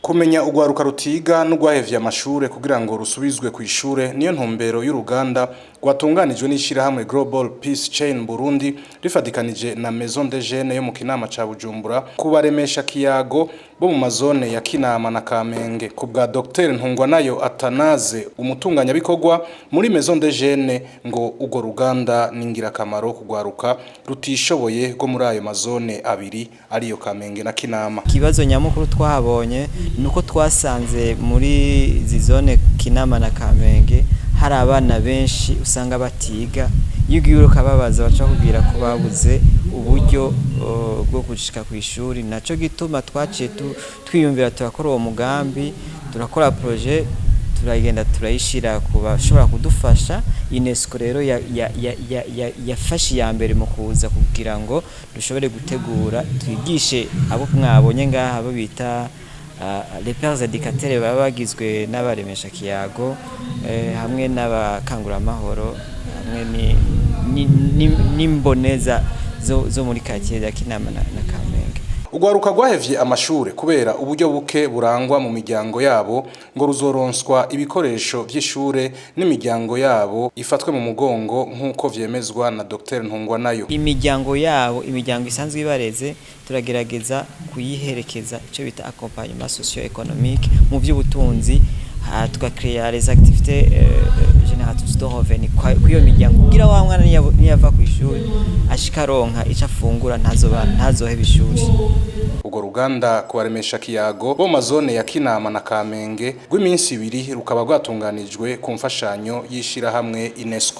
Kumenya urwaruka rutiga n'urwahevye amashure kugira ngo rusubizwe kw'ishure niyo ntumbero y'uruganda rwatunganijwe n'ishirahamwe Global Peace Chain Burundi rifadikanije na Maison des Jeunes yo mu Kinama ca Bujumbura, kubaremesha kiyago bo mu mazone ya Kinama na Kamenge. Ku bwa Dr Ntungwanayo Atanaze, umutunganyabikorwa muri Maison des Jeunes, ngo urwo ruganda ni ngirakamaro kugwaruka rutishoboye rwo muri ayo mazone abiri, ariyo Kamenge na Kinama. Ikibazo nyamukuru twahabonye ni uko twasanze muri izi zone Kinama na Kamenge hari abana benshi usanga batiga. Iyo ugiye ukababaza, baca bakubwira ko babuze uburyo bwo gushika kw'ishuri. Naco gituma twaciye twiyumvira, turakora uwo mugambi, turakora projet, turagenda turayishira ku bashobora kudufasha. UNESCO rero yafashe iya mbere mu kuza kugira ngo dushobore gutegura, twigishe abo mwabonye ngaha, abo bita les pairs éducateurs, baba bagizwe n'abaremesha kiyago hamwe n'abakanguramahoro hamwe n'imboneza zo muri quartier ya Kinama na Kamenge. Urwaruka rwahevye amashure kubera uburyo buke burangwa mu miryango yabo ngo ruzoronswa ibikoresho vy'ishure n'imiryango yabo ifatwe mu mugongo, nk'uko vyemezwa na Dr Ntungwanayo. Imiryango yabo, imiryango isanzwe ibareze, turagerageza kuyiherekeza, icyo bita accompagnement socio-économique mu by'ubutunzi, tugakreya les activités génératrices de revenus kw'iyo miryango, kugira wa mwana niyava ku ishuri ashika aronka ico afungura, ntazoba ntazoheba ishuri. Urwo ruganda kubaremesha kiyago bo mazone ya Kinama na Kamenge rw'iminsi 2 rukaba rwatunganijwe ku mfashanyo y'ishirahamwe UNESCO.